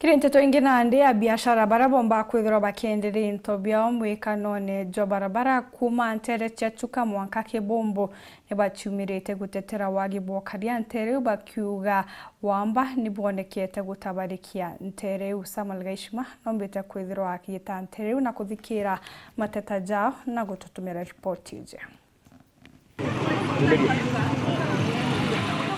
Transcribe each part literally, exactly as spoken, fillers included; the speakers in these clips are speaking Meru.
Kiri nteto ingi nandi, abiashara baria boomba kwithirwa bakienderia into biao mwikanone jwa barabara kuuma nteere cia Chuka mwanka Kibumbu ni baciumirite gutetera wagi bwa ukaria nteere iu, bakiuga wamba ni bwonekete gutabarikia nteere iu. Samuel Gaishima noombite kwithirwa akigita nteere iu na kuthikira mateta jao na gututumira ripoti iji.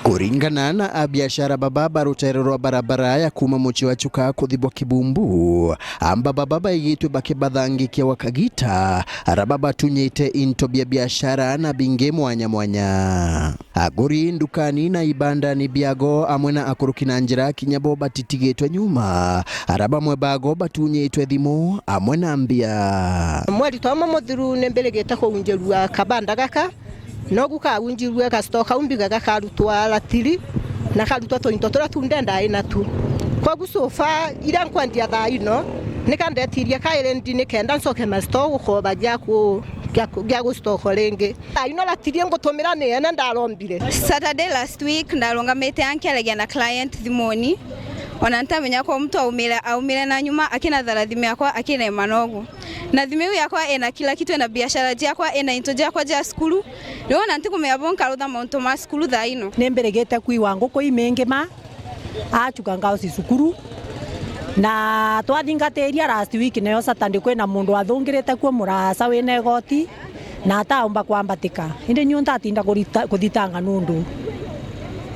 Kuringana na abiashara baba ba ruteere rwa barabara ya kuuma mucii wa Chuka kuthibwa Kibumbu, amba baba baigitwe bakibathangikia gwa kagita, araba batunyite into bia biashara na bingi mwanya mwanya. Aguri ndukani na ibandani biago amwe na akuruki na njira kinya bo batitigitwe nyuma, ara bamwe bago batunyitwe thimu amwe na mbia. Mweri twa umwe muthiru ni mbirigite kuunjirua kabanda gaka, nogu kaunjirue gasto kau mbiga gakarutwa ratiri, na karutwa tuinto turia tu ndenda ina tu. Kogu so far, iria nkwendia thaa ino, ni kandetirie kairi ndi ni kenda ncoke masto gukoba gia ku-, gia ku-, gia gustoko ringi. Thaa ino ratiri ngutumira ni ene ndarombire. Saturday last week, ndarungamite ankiaragia na client thimuni. Ona ntamenya kwa mtu aumire, aumire na nyuma, akina thara thimu yakwa, akirema nogu. Na thimu iu yakwa ina kila kitu, ina biashara jiakwa, ina into jiakwa jia cukuru. Riu ona ntikumenya bo nkarutha mauntu ma cukuru thaa ino. Ni mbirigite kwigua nguku imingi ma, achuka ngaoci cukuru. Na twathingatiria last week, nayo Saturday, kwina mundu athungirite kuo murasa wina igoti, na ataumba kwambatika. Indi niu ntatinda kurita-, kuthitanga nundu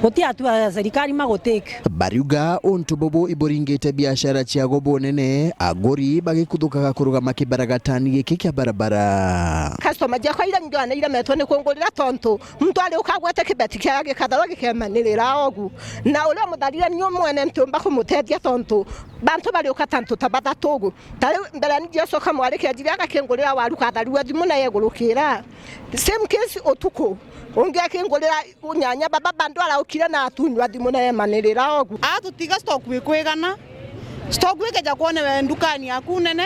guti atua ya serikali magutake. Bariuga untu bubu iburingite biashara ciago bunene, aguri bagikuthukaga kurugama kibaragatani giki kia barabara. Customer jiakwa iria ngiona iremetwe ni kungurira tontu muntu ari ukagwete kibeti kiaga gikatharwa gikemanirira ogu. Na uria mutharire ni umwene ntiumba kumutethia tontu bantu bariuka ta antu ta bathatu ugu. Ta riu mbere ni Jesu kamwarikia njira agakingurira waru katharua thimu na yegurukira. Same case utuku. Ungi akingurira unyanya baba bandu araukire na atunywa thimu na yemanirira ogu. Aa tutiga stock ikwigana. Stock ikeja kwonewe ndukani yaku nene,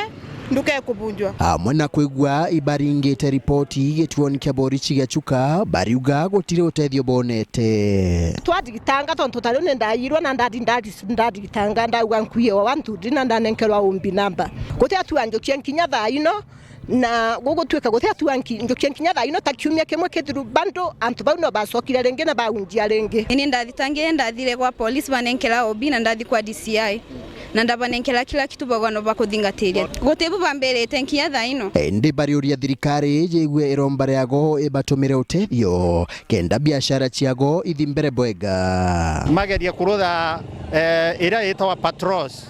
nduka ikubunjwa. Amwe na kwigua ibaringite ripoti gituoni kia borichi gia Chuka, bariuga gutiri utethio bonete. Twathitanga tontu ta riu ni ndairwe na ndathi ndathi-, ndathitanga ndauga nkuie wa one two three na ndanenkerwa umbi namba. Guti atua njukia nkinya thaa ino, na gugutwika guti atua nki-, njukia nkinya thaa ino ta kiumia kimwe kithiru, bado antu bau no bacokire ringi na baunjia ringi. Ini ndathitangire, ndathire gwa police banenkera O B na ndathi kwa D C I. Na ndabanenkera kila kitu bagwa no bakuthingatiria. Guti bu bambirite nkinya thaa ino. Indi bariuria thirikari yigue iromba riago ibatumire utethio kenda biashara ciago ithi mbere bwega. Mageria kurutha, eh, iria yitawa patrols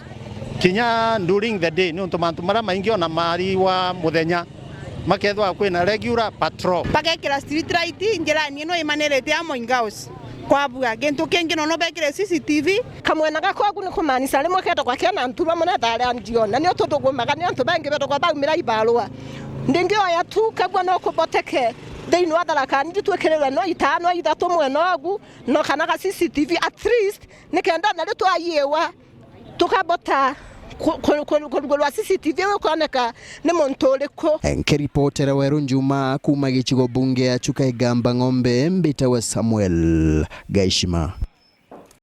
kinya during the day, niuntu mantu maria maingi ona mari wa muthenya makethwa kwina regular patrol. Bagekira street light njirani ino imanirite a Moingaus. Kwabua gintu kingi nono bekire C C T V. Kamwena gakwa ogu ni kumaanisha rimwe ketagwa kena nturwa mono thaa ria njiona, nio tuthugumaga ni antu bengi betagwa baumira ibarua. Ndingioya tu kagua no kuboteke thiini wa Tharaka Nithi twikirirwe no itano ithatu mwena ogu, no kana ga C C T V at least, nikenda na ri twaiiwa tukabota ku-, ku-, ku-, kurugurwa C C T V ukoneka ni muntu uriku. Nkiripotera Weru Njuma kuuma gicigo bunge ya Chuka Igamba Ng'ombe, mbitawe Samuel Gaishima.